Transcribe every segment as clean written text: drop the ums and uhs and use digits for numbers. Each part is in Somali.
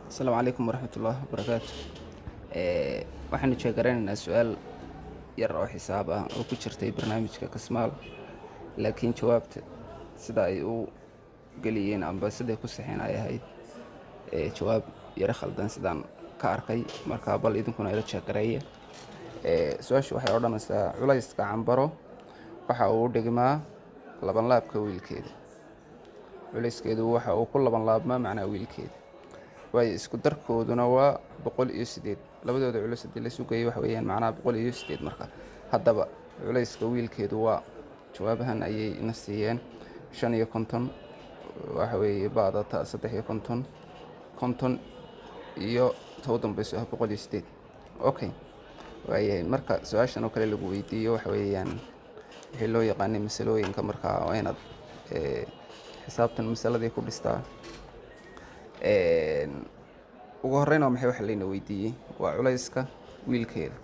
Asalaamu calaykum waraxmatullaahi wabarakaatu. Waxaanu jeegaraynaynaa su-aal yar oo xisaab ah oo ku jirtay barnaamijka Kasmaal, laakiin jawaabta sida ay u geliyeen amba siday ku saxeen ay ahayd jawaab yaro khaldan sidaan ka arkay. Marka bal idinkuna ila jeegareeya. Su-aashu waxay odhanaysaa: culayska Cambaro waxa uu u dhigmaa labanlaabka wiilkeeda. Culayskeedu waxa uu ku laban laabmaa macnaha wiilkeeda, waayo isku darkooduna waa 108. Labadooda culus haddii la sugayo waxa weeyaan macnaha 108. Marka haddaba culayska wiilkeedu waa? Jawaabahan ayay ina siiyeen: 55 waxa weeye, ba'da 53, 50 iyo ta u dambeyso ah 108. Okay, waayahay. Marka su-aashan oo kale lagu weydiiyo, waxa weeyaan wixii loo yaqaanay masalooyinka, marka waa inaad xisaabtan masaladii ku dhistaa. Ugu horreyn waa maxay waxa layna weydiiyey? Waa culayska wiilkeeda.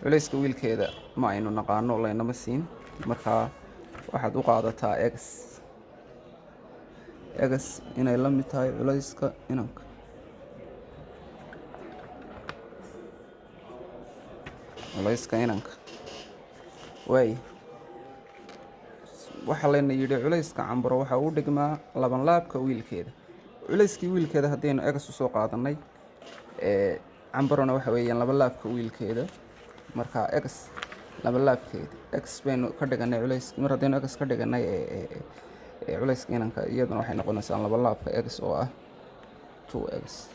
Culayska wiilkeeda ma aynu naqaano, laynama siin. Marka waxaad u qaadataa x, x inay la mid tahay culayska inanka. Culayska inanka waay. Waxaa layna yidhi culayska Cambaro waxa uu dhigmaa labanlaabka wiilkeeda. Culayskii wiilkeeda haddaynu x usoo qaadanay, Cambarona waxa weeyaan labanlaabka wiilkeeda. Marka x labanlaabkeeda, x baynu ka dhiganay culayski. Mar haddaynu x ka dhiganay culayska inanka, iyaduna waxay noqonaysaa labanlaabka x oo ah 2x.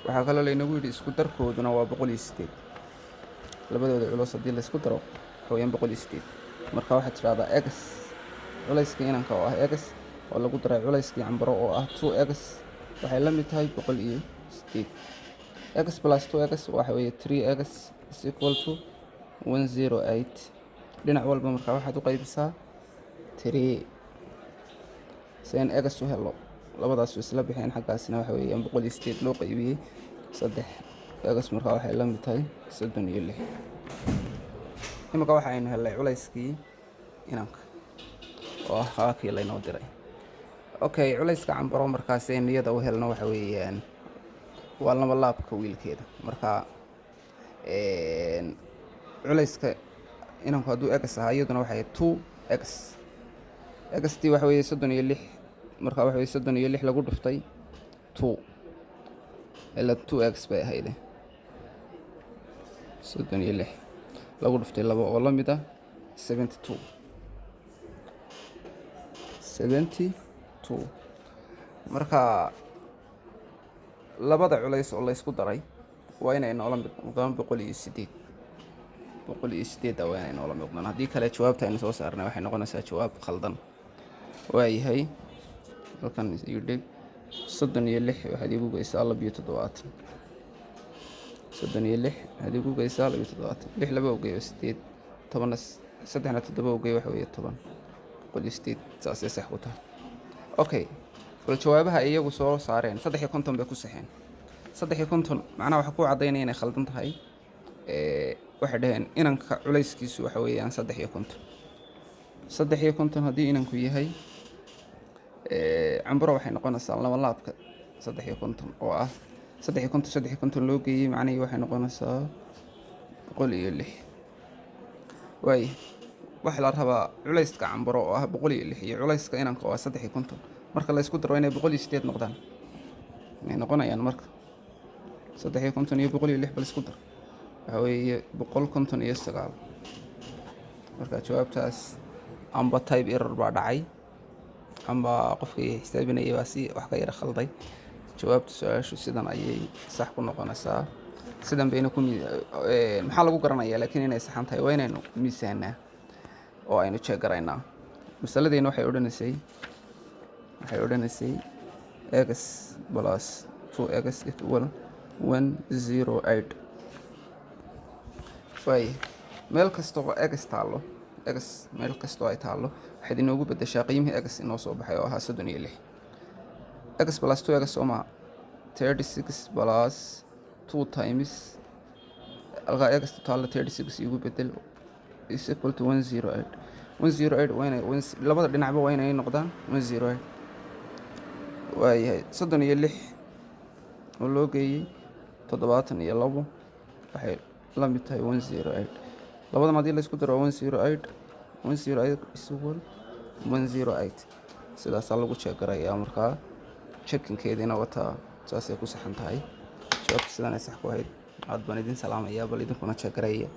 Waxaa kaloo laynagu yidhi isku darkooduna waa 108. Labadooda culus haddii laysku daro waxa weeyaan 108. Marka waxaad tidhahdaa x, culayska inanka oo ah x oo lagu daray culayskii Cambaro oo ah 2x, waxay la mid tahay 108. x plus 2x waxa weeye 3x is equal to 108. Dhinac walba markaa waxaad u qaybisaa 3 si aan x u helo. Labadaasu isla bixeen, xaggaasina waxa weeyaan 108 loo qaybiyey 3. X markaa waxay la mid tahay 36. Imika waxa aynu helnay culayskii inanka oo ah qaakii laynoo diray. Okay, culayska Cambaro markaas aynu iyada u helno waxa weeyaan waa laba laabka wiilkeeda. Marka culayska inanku hadduu x ahaa, iyaduna waxay 2x. Xt waxa weeye 36. Marka waxa weye 36 lagu dhuftay 2, ila 2x bay ahayde, 36 lagu dhuftay 2 oo la mid ah 72. 72. Marka labada culays oo laysku daray waa inay noola mid noqdaan 108. 108-da waa inay noola mid noqdaan. Haddii kale jawaabta aynu soo saarnay waxay noqonaysaa jawaab khaldan. Waayahay, halkan igu dhig. 36 waxaad igu geysaa 72. 36 waxaad igu geysaa 72. Lix laba ogeey oo sideed, tobanna saddexna toddoba ogeey waxa weeye 10. 108 saasay sax ku tahay. Okay, bal jawaabaha ay iyagu soo saareen, 53 bay ku saxeen. 53 macnaha waxaa ku caddaynaya inay khaldan tahay. Waxay dhaheen inanka culayskiisu waxa weeyaan 53. 53 haddii inanku yahay, Cambaro waxay noqonaysaa laba laabka 53 oo ah 53. 53 loo geeyey macnihii waxay noqonaysaa 106. Waay, waxaa la rabaa culayska Cambaro oo ah 106 iyo culayska inanka oo ah 53, marka la isku daro inay 108 noqdaan. May noqonayaan? Marka 53 iyo 106 bal isku dar, waxa weeye 159. Marka jawaabtaas amba type error baa dhacay, amba qofkii xisaabinayay baa si wax ka yara khalday. Jawaabta su-aashu sidan ayay sax ku noqonaysaa, sidan bayna ku. Maxaa lagu garanayaa laakiin inay saxan tahay? Waa inaynu miisaanaa oo aynu jeegaraynaa. Masaladeyna waxay odhanaysay x plus 2x equal 108. Waay, meel kasta oo x taallo, x meel kastoo ay taallo, waxaad inoogu bedeshaa qiimihii x inoo soo baxay oo ahaa 36. x plus 2x soo maha? 36 plus 2 times, halkaa x taallo 36 igu bedel, is equal to 108. 108 waa inay labada dhinacba waa inay noqdaan 108. Waayahay, 36 oo loo geeyey 72 waxay la mid tahay 108. Labadan haddii la isku daro 108, 108 is equal 108. Sidaasaa lagu check garayaa. Markaa checking-keediina wataa, saasay ku saxan tahay jawaabta, sidanay sax ku ahayd. Aad baan idin salaamayaa, bal idinkuna check garaya.